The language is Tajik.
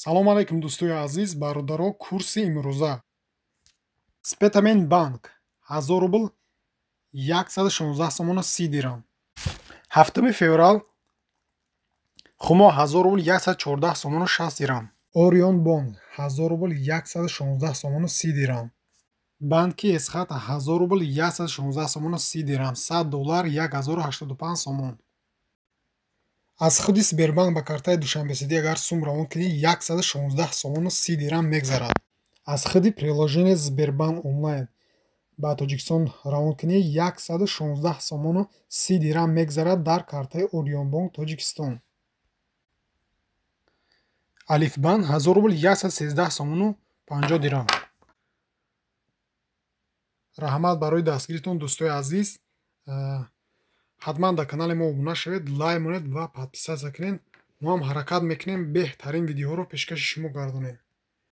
Салом алейкум, дӯстои азиз, бародаро. Курси имрӯза: Спитамен банк, 1000 рубл 116 сомону 30 дирам. 7 феврал Хумо, 1000 рубл 114 сомону 60 дирам. Орион бонк, 1000 рубл 116 сомону 30 дирам. Банки Эсхат, 1000 рубл 116 сомону 30 дирам. 100 доллар 1085 сомон. Аз худи Сбербанк ба картаи Душанбеситӣ агар сум равон кунӣ, 116 сомону 30 дирам мегзарад. Аз худи приложение Сбербанк Онлайн ба Тоҷикистон равон кунӣ, 116 сомону 30 дирам мегзарад дар картаи Орионбонк Тоҷикистон. Алифбанк, 1000 рубл 113 сомону 50 дирам. Раҳмат барои дастгиритон, дӯстои азиз. Ҳатман дар канали мо обуна шавед, лайк монед ва подписаться кунед. Мо ҳам ҳаракат мекунем, беҳтарин видеоҳоро пешкаши шумо гардонем.